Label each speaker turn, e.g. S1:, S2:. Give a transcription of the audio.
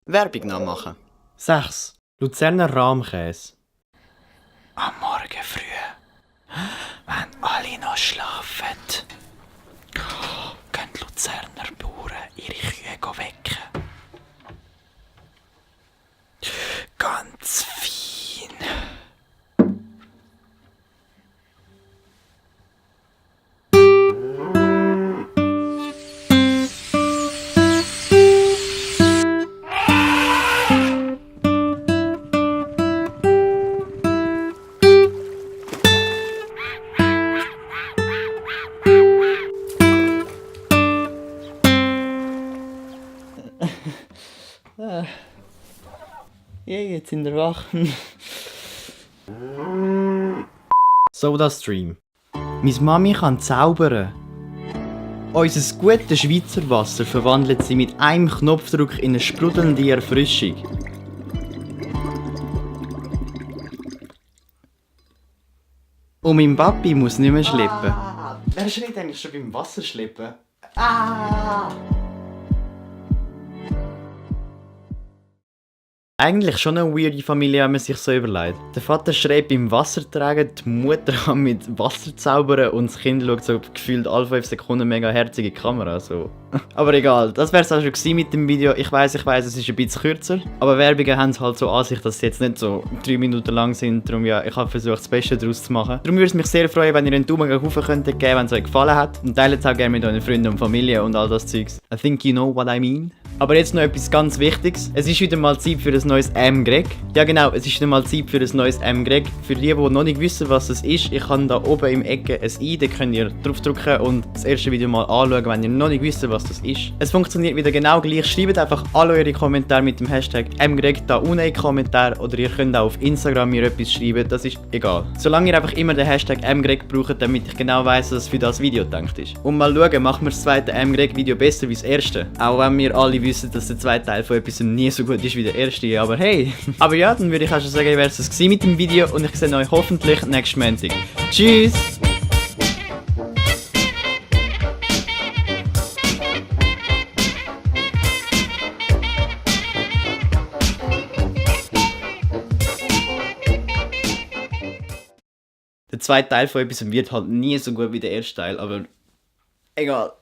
S1: Werbung nachmachen.
S2: 6. Luzerner Rahmkäse.
S3: Am Morgen früh, wenn alle noch schlafen, gehen die Luzerner Bauern ihre Kühe wecken. Ganz fein.
S1: Ja, jetzt sind wir wach.
S2: SodaStream. Meine Mami kann zaubern. Unser gutes Schweizer Wasser verwandelt sie mit einem Knopfdruck in eine sprudelnde Erfrischung. Und mein Papi muss nicht mehr schleppen.
S1: Wer schreit eigentlich schon beim Wasserschleppen?
S2: Eigentlich schon eine weirde Familie, wenn man sich so überlegt. Der Vater schreit beim Wassertragen, die Mutter kann mit Wasser zaubern und das Kind schaut so gefühlt alle 5 Sekunden mega herzige Kamera. So. Aber egal, das wär's auch schon gewesen mit dem Video. Ich weiss, es ist ein bisschen kürzer. Aber Werbungen haben es halt so an sich, dass sie jetzt nicht so 3 Minuten lang sind. Darum ja, ich habe versucht, das Beste daraus zu machen. Darum würde es mich sehr freuen, wenn ihr einen Daumen hoch könntet geben, wenn es euch gefallen hat. Und teilt es auch gerne mit euren Freunden und Familie und all das Zeugs. I think you know what I mean. Aber jetzt noch etwas ganz Wichtiges. Es ist wieder mal Zeit für ein neues M-Greg. Ja genau, es ist wieder mal Zeit für ein neues M-Greg. Für die noch nicht wissen, was es ist, ich habe da oben im Ecke ein I, da könnt ihr draufdrücken und das erste Video mal anschauen, wenn ihr noch nicht wisst, was das ist. Es funktioniert wieder genau gleich. Schreibt einfach alle eure Kommentare mit dem Hashtag MGreg da unten in die Kommentare oder ihr könnt auch auf Instagram mir etwas schreiben, das ist egal. Solange ihr einfach immer den Hashtag MGreg braucht, damit ich genau weiss, dass es für das Video gedacht ist. Und mal schauen, machen wir das zweite MGreg-Video besser wie das erste. Auch wenn wir alle wissen, dass der zweite Teil von etwas nie so gut ist wie der erste, aber hey. Aber ja, dann würde ich auch schon sagen, wäre es das mit dem Video und ich sehe euch hoffentlich nächsten Montag. Tschüss! Der zweite Teil von etwas wird halt nie so gut wie der erste Teil, aber egal.